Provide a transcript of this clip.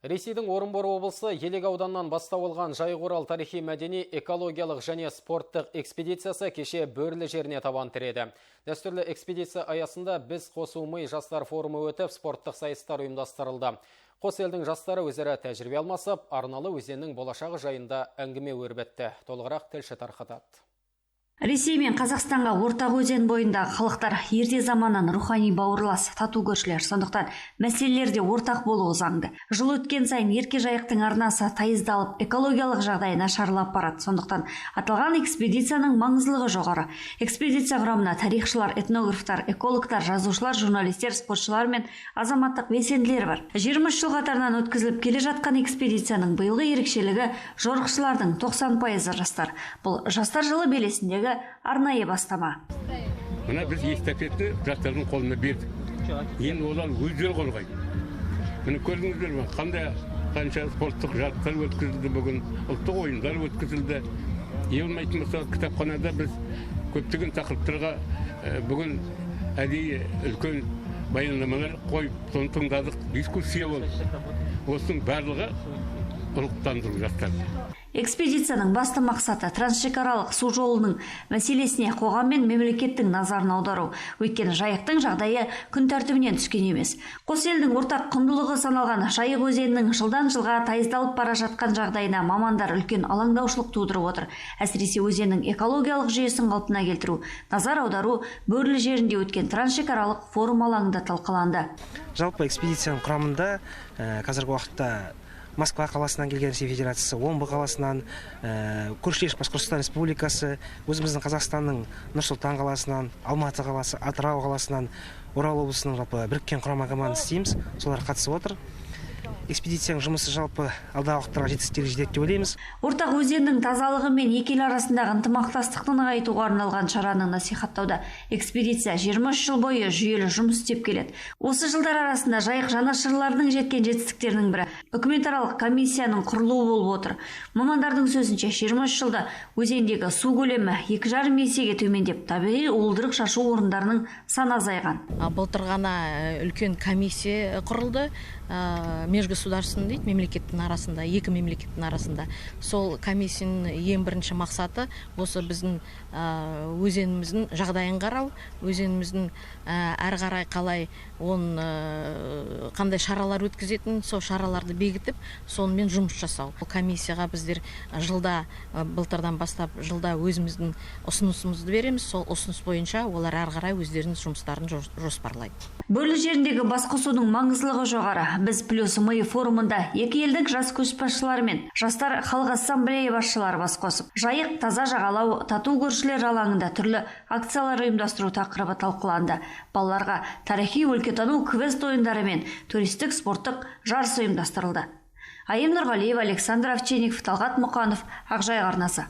Ресейдің Орынбор облысы Елек ауданынан бастау алған Жайық-Орал тарихи мәдени, экологиялық және спорттық экспедициясы кеше Бөрлі жеріне табан тіреді. Дәстүрлі экспедиция аясында «Біз қосу ми» жастар форумы өтіп, спорттық сайыстар ұйымдастырылды. Қос елдің жастары өзара тәжірибе алмасып, арналы өзеннің болашағы жайында әңгіме өрбітті. Толығырақ тілші тарқатады. Ресей мен Қазақстанға ортақ өзен бойындағы халықтар ерте заманнан рухани бауырлас, тату көршілер. Сондықтан мәселелер де ортақ болуы заңды. Жыл өткен сайын ерке Жайықтың арнасы тайыздалып, экологиялық жағдайы нашарлап барады. Сондықтан аталған экспедицияның маңыздылығы жоғары. Экспедиция құрамына тарихшылар, этнографтар, экологтар, жазушылар, журналистер, спортшылар мен азаматтық белсенділер бар. 23 жыл қатарынан өткізіліп келе жатқан экспедицияның биылғы ерекшелігі – жорықшылардың 90%-ы жастар. Бұл жастар жылы белесіндегі арнайы бастама. Мына біз эстафетаны жастардың қолына бердік, енді олар өздері қорғайды. Міне, көрдіңіздер ме, қандай, қанша спорттық жарыстар өткізілді бүгін, ұлттық ойындар өткізілді. Не болмайтын болса, кітапханада біз көптеген тақырыптарға бүгін әдейі үлкен баяндамалар қойып, соны тыңдадық, дискуссия болды. Осының барлығы рухтандыру жастарды. Экспедицияның басты мақсаты – трансшекаралық су жолының мәселесіне қоғам мен мемлекеттің назарын аудару. Өйткені Жайықтың жағдайы күн тәртібінен түскен емес. Қос елдің ортақ құндылығы саналған Жайық өзенінің жылдан жылға тайыздалып бара жатқан жағдайына мамандар үлкен алаңдаушылық тудырып отыр. Әсіресе өзеннің экологиялық жүйесін қалпына келтіру, назар аудару Бөрлі жерінде өткен трансшекаралық форум алаңында талқыланды. Жалпы, экспедицияның құрамында қазіргі уақытта Москва қаласынан келген, Ресей Федерациясы, Омбы қаласынан, көршілес Башқұртстан Республикасы, өзіміздің Қазақстанның Нұр Сұлтан қаласынан, Алматы қаласы, Атырау қаласынан, Орал облысының жалпы біріккен құрама командасы дейміз, солар қатысып отыр. Экспедицияның жұмысы жалпы алдағы уақыттарға жетістіктерге жетеді деп ойлаймыз. Ортақ өзеннің тазалығы мен екі ел арасындағы ынтымақтастықты нығайтуға арналған шараны насихаттауда экспедиция 23 жыл бойы жүйелі жұмыс істеп келеді. Осы жылдар арасында Жайық жанашырларының жеткен жетістіктерінің бірі үкіметаралық комиссияның құрылуы болып отыр. Мамандардың сөзінше, 23 жылда өзендегі су көлемі 2,5 есеге төмендеп, табиғи уылдырық шашу орындарының саны азайған. Былтыр ғана үлкен комиссия құрылды, межгосударственный дейді, мемлекеттің арасында, екі мемлекеттің арасында. Сол комиссияның ең бірінші мақсаты – осы біздің өзеніміздің жағдайын қарау, өзеніміздің әрі қарай қалай оның қандай шаралар өткізетін, сол шараларды бекітіп, сонымен жұмыс жасау. Бұл комиссияға біздер жылда, былтырдан бастап жылда өзіміздің ұсынысымызды береміз. Сол ұсыныс бойынша олар әрі қарай өздерінің жұмыстарын жоспарлайды. Бөрлі жеріндегі басқосудың маңыздылығы жоғары. «Біз плюс мы» форумында екі елдің жас көшбасшылары мен жастар халық ассамблея басшылары бас қосып, «Жайық – таза жағалау, тату көршілер» алаңында түрлі акциялар ұйымдастыру тақырыбы талқыланды. Балаларға тарихи өлкетану квест ойындары мен туристік спорттық жарыс ұйымдастырылды. Айым Нұрғалиева, Александр Овчинников, Талғат Мұқанов, Ақжайық арнасы.